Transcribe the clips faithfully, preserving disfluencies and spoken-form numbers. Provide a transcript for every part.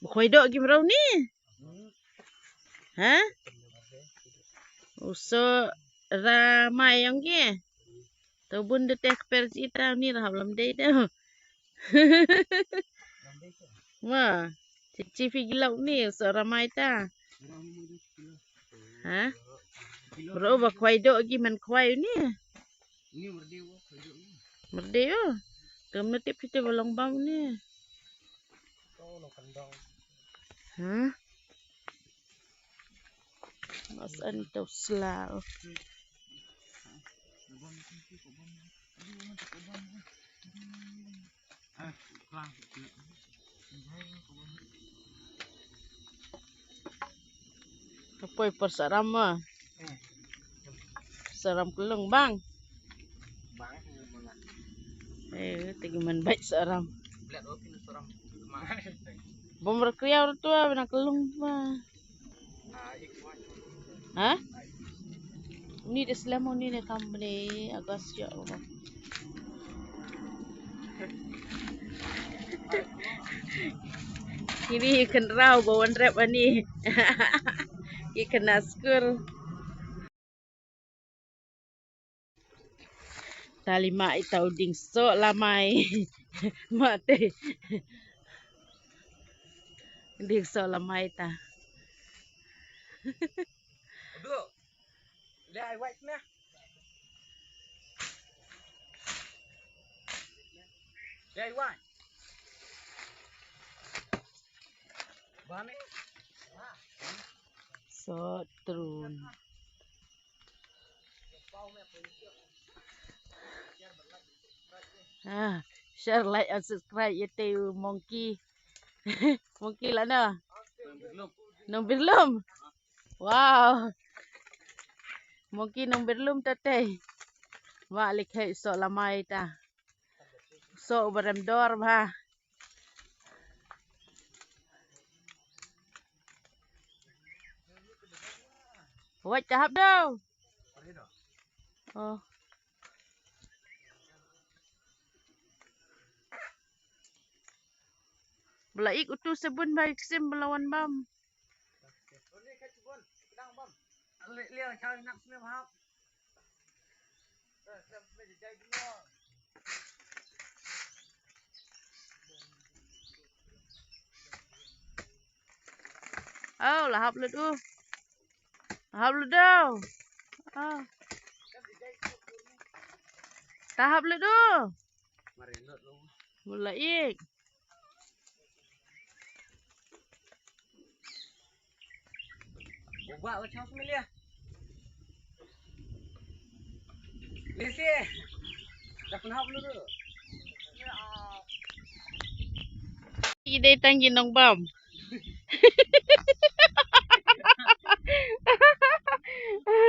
Ba khwai doh ki mraw ni. Ha? U soh ramai ong ki. To bun de teh kper chi ta ni ra hap lam dei de. Ma, chi chi phi gilok ni u soh ramai ta. Ha? Bro ba khwai doh ki man khwai ni. Merde o. Tum na tip phi te ba long bam ni. Ha? Mas an to sla. Ka poi por saram ma. Saram kelung bang. Eh, tegi man baik saram. Bom rekriau tu ah, bina kelung ma. Ha? Ni de slem ni ne kam bne August ya Allah. Kini kynraw ba wan rep ani. Ki kena skur. Tali ma ita u ding soh lamai. Ma te. Ding soh lamai ta. Aduh. Dia ai wai sini. Dia ai wai. Bani. Soh trun. Ah, share, like and subscribe ïa te u monkey. Monkey la na. Nong birlum. Wow. Monkey nong birlum ta te. Wa li khei soh lamai ta. Soh barem dor ba. Wait, tahap daw. Oh. Bala ik utu sabun ba ik sim bala wan bam. Oh, la hap lut u. La hap lut u. Oh. Ta hap lut u. Mula ik. Ubah, ubah, chance melihat. Lisi. Dah pernah belum tu? Ide tang ginong bam.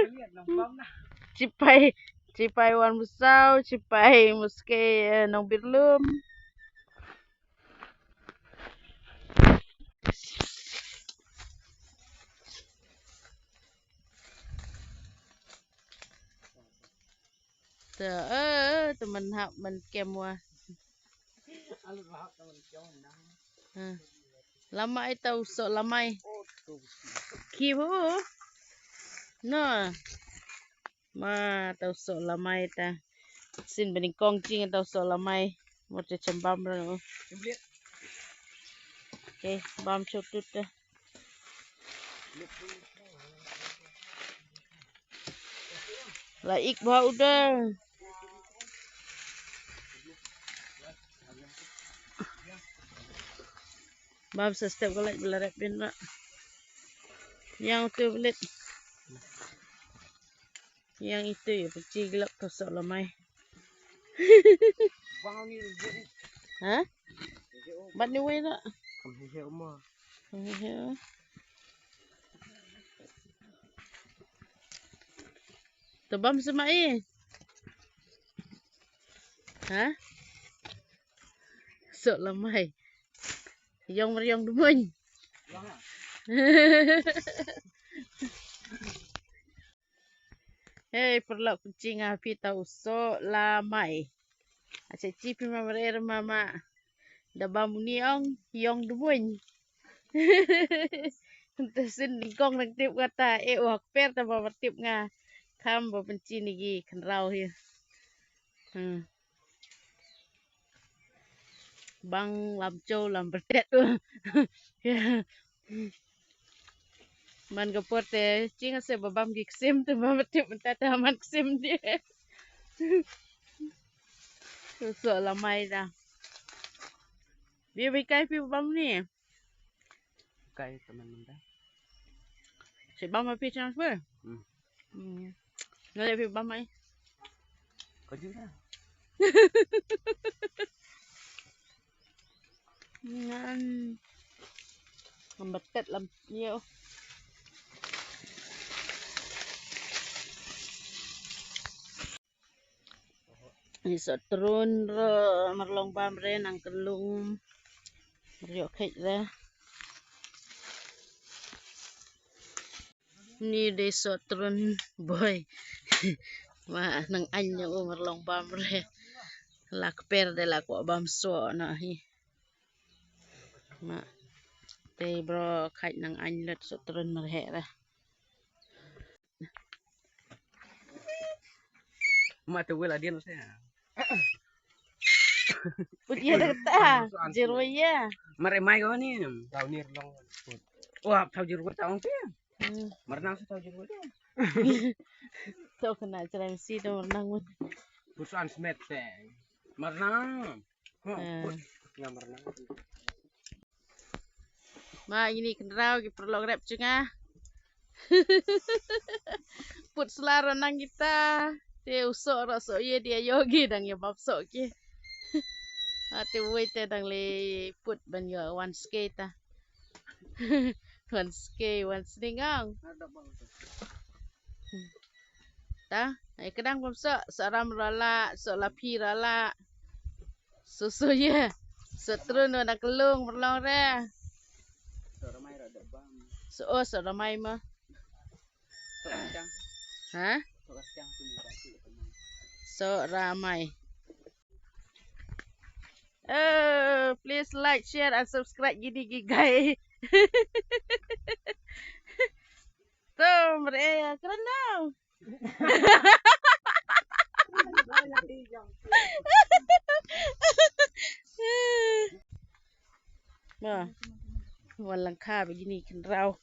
Lihat nong bam dah. Chipai, chipai wan busau, chipai muske, eh, nong birlum. Te, eh, te man hap man kem wa. Ha. Lamai tau sok lamai. Ki bu. No. Ma tau sok lamai ta. Sin bening kong ching tau sok lamai. Mo te chembam ro. Okay, bam chotut ta. La ik ba udah. Bam sa step ko lek bela rep bin ba. Yang tu belit. Yang itu ya peci gelap tosok lamai. Ha? Bat ni wei tak? Tebam semai. Ha? Sok lamai. Yong meriong demuny. Hei, perlok kucing api tau sok lamai. Acha chi pi ma merer mama. Da bam uni ong yong demuny. Te sin nyngkong nang tip kata, eh, wah kper ta ba tip nga. Kham ba pynchi ni gi khynraw hi. Hmm. Bang lam cho lam bertet. Ya. Man ka por te, chi nga se ba bam ki ksim te ba tip mynta te man ksim dia. So la mai da. Bi bi kai pi bam ni. Kai teman mynta. Si bam api chang spe. Hmm. Hmm. Nale pi bam ai. Ko juga. Ngan. Ngan betet lam. Yo. Ni soh trun re, marlong bam re, nang kelung. Rio khet re. Ni de soh trun boy. Ma nang ain yo marlong bam re. La kper de la kwah bam soh na hi. Ma te bro khet nang ain lut soh trun marhe re. Ma te wela dien se. Put ye da ta. Jero ye. Mare mai ko ni. Tau ni long. Wah, tau jero ta ong te. Hmm. Marnang se tau jero ta. Tau kena cerai mesti tu marnang mun. Pusan smet te. Marnang. Hmm. Hmm. Put. Nga marnang. Ma ini khynraw ki paralok rep jong nga. Put sla ro nang kita. Te u soh ro soh ye dia yogi dang ye bap soh ki. Ate wei te dang le put ban yo wan skei ta. Wan skei wan sningang. Ta, ai kedang bam soh, soh ram ro la, soh lapi ro la. Soh soh ye. Soh trun wan kelung marlong re. Soh ramai ro da bam. Soh oh soh ramai ma. Soh rangchang. Ha? Soh rangchang tu ni ba tu. Soh ramai. Oh, please like, share and subscribe gini gi gai. Tu, mare ya, keren dong. Wah, walang ka begini kendrau.